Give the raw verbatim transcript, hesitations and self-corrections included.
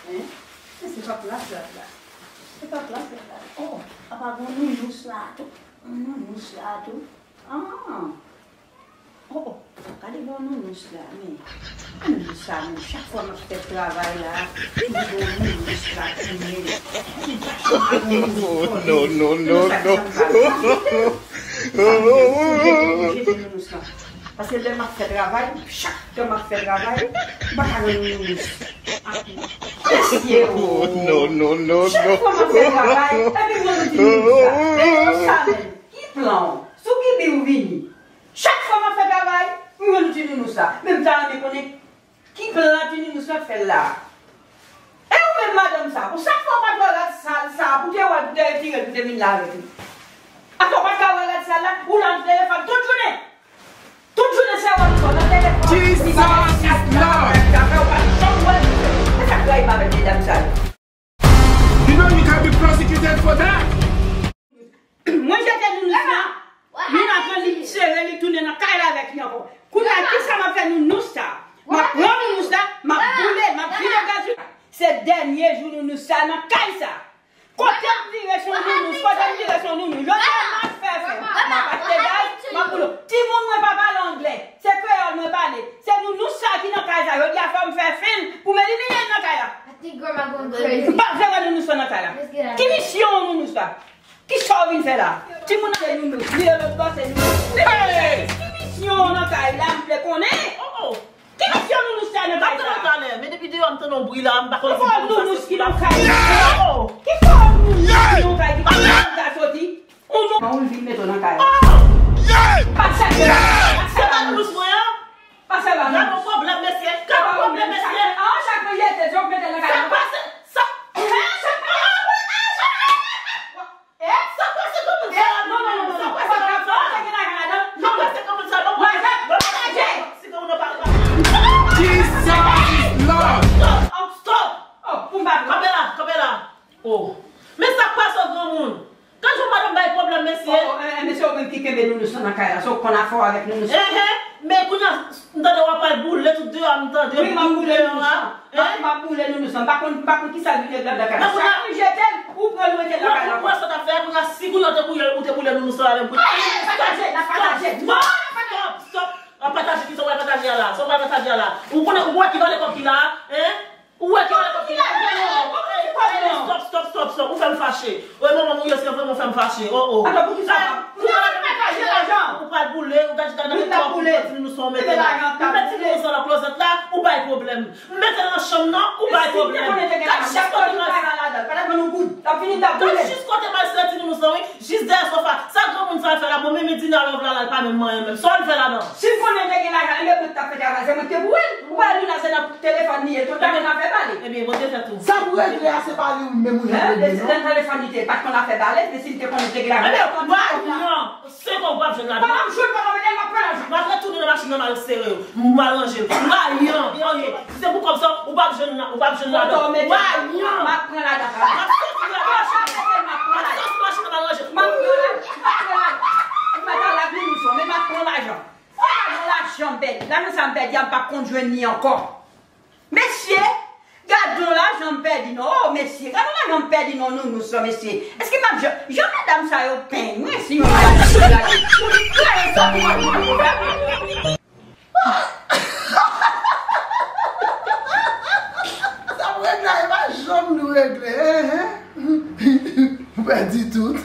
Hein? Se pa plas la la. Se pa plas la la. Oh, apa gon nounous la tou. Gon nounous la tou. Ah. Oh, oh. Gade gon nounous la, men. Nounous sa, men. Chak fwa m ap fè travay la, toujou gon nounous la tounen. Oh, no, no, no, no. Jete nounous la. Paske lè m ap fè travay, chak tan m ap fè travay, m pa ka jwenn nounous. Mesye, oh. No, no, no, no. Chak fwa m ap fè travay, epi mwen di nounous la. Men nounous sa menm, ki plan w? Sou ki bi w vini? Chak fwa m ap fè travay, m jwenn ti nounous la. Men m ta renmen konnen ki plan ti nounous la fè la. E ou menm madanm sa, pou sa fè w pa t wè rad sal sa, pou te wè l, pou te retire l, pou te vin la avèk li. Atò, w pa t ka wè rad sal la, ou la nan telefòn tout jounen. Tout jounen se wè l nan telefòn. Jesus is Lord. Ou pa t janm wè l. Se sa k rayi m avèk medam sa yo. You know you can be prosecuted for that. Mwen jete nounous la. Nina pran li sere, li tounen nan kay la avèk li ankò. Kounye a, kisa m ap fè nounous sa? M ap pran nounous la, m ap boule l, m ap vide gaz li. Se dènye jou nounous sa nan kay sa. Kote m vire se yon nounous, kote m vire se yon nounous. Jodi a m ap fè fen. M ap achte gaz, m ap boule. Timoun mwen pa pale anglè. Se kreyòl mwen pale. Se nounous sa ki nan kay sa. Jodi a fò m fè fen pou m elimine l nan kay la. I think grandma going crazy. M pa vle wè nounous sa nan kay la. Ki misyon nounous la? Kisa w vin fè la? Timoun nan se nounous, li lòt bò se nounous. Hey! Ki misyon w nan kay la, m vle konnen? Oh, oh. Ki misyon nounous sa nan kay sa? M ap tande w talè, men depi deyò m tande yon bri la, m pa konn si nounous ki nan kay la. Oh! Ki fò nounous ki nan kay ki pa ka soti? Yon nou. Kòman w vin mete w nan kay la? Oh! Pase. Se pa nounous mwen an? Pase ba nou. Gade yon pwoblèm, mesye. Gade yon pwoblèm, mesye. Ah, chak mwen jete, se w k mete l nan kay la. Sa k pase? Sa? Eh, sa k pase? Eh? Sa k pase granmoun sa? Non, non, non, non, non. Sa k pase granmoun sa? Sa k pase granmoun sa? Sa k pase granmoun sa? Non, non. Lajan, pataje. Si granmoun nan pa, pa. Jesus is Lord. Stop, stop. Oh, pou m pa. Kanpe la, kanpe la. Oh. Men sa k pase granmoun? Gad jan madanm bay pwoblèm, mesye. Oh, oh, eh, eh, mesye, ou menm ki kenbe nounous lan nan kay la, se ou k konn afè w avèk nounous lan. Enhen, men kounye a, m tande w ap pral boule tout deyò a, m tande. Wi, m ap boule nounous lan. M ap, m ap boule nounous lan. M pa konn, m pa konn kisa l vin regle anndan kay la. Chak mwen jete l, ou pran l, ou mete l nan kay la. Mwen konprann sa w t ap fè a, kounye a, si kounye a w te boule, ou te boule nounous lan avè m. Pataje, n ap pataje. Non, n ap pataje. Stop, stop, stop. N ap pataje, kisa w pral pataje a la? Sa w pral pataje a la? Ou konnen, ou wè ki valè kòb ki la a? Hein? Ou wè ki wè kòb ki la. Stop, stop, stop, stop. Ou fè m fache. Ou e manman m ou ye, se vrèman ou fè m fache. Oh, oh. Atò, poukisa w pa, poukisa w pa pataje lajan? Ou pral boule, ou gad, gad, gad, gad, gad, ti nounous sa w mete la. M met ti nounous sa nan klozèt la, ou bay pwoblèm. M mete l nan chanm nan, ou bay pwoblèm. Gad jis kote m al sere ti nounous lan, wi. Jis dèyè sofa. Sa granmoun sa al fè la? Bon, men, men, Dina Love la, la, l pa menm manyen menm. Sa w al fè ladan? Si m konnen l te gen lajan, enben, mwen t ap fè travay, se mwen k te boure l. Ou pa wè Luna se nan telefòn li ye, tout tan nan afè pale. Ebyen, Bondye fè tou. Sa pou regle a, se pa li ou menm ou jwenn regle, non? Lè nan telefòn li te, pa t konn afè pale, men si l te konnen l te gen lajan. Ebyen, w ap pran, se kòb w ap jwenn ladan. Pandan m jwenn, pandan m mete l, m ap pran lajan. M ap retounen nan machin nan, m al sere yo. M al ranje l. M pa yon, yon, yon. Si se pou kòb sa, ou p ap jwenn la, ou p ap jwenn ladan. Ou pa yon. M ap pran lajan. M ap soti ladan. M ap pran lajan. M ap pran lajan. M ap pran lajan. M ap pran lajan. M ap pran lajan. Ou pa nan lajan, lajan m pèdi. Lajan sa m pèdi a, m p ap konn jwenn li ankò. Mesye, gad yon lajan m pèdi non. Oh, mesye, gad yon lajan m pèdi non, nounous lan, mesye. Èske m ap jan, jan medam sa yo penyen si yon lajan m pèdi? Pou li kreye sa pou mwen. Sa pou regle a, e pa janm nou regle, hein, hein. Ou pèdi tout.